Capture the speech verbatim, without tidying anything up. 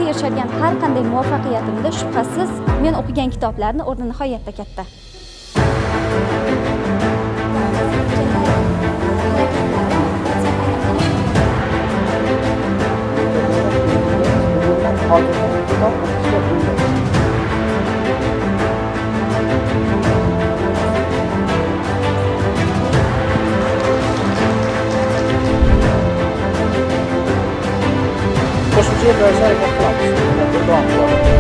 Erishadigan har qanday muvaffaqiyatimda, shubhasiz, men o'qigan kitoblarni o'rni nihoyatda katta. Qo'shimcha berishni harakat qilamiz. Davom qilamiz.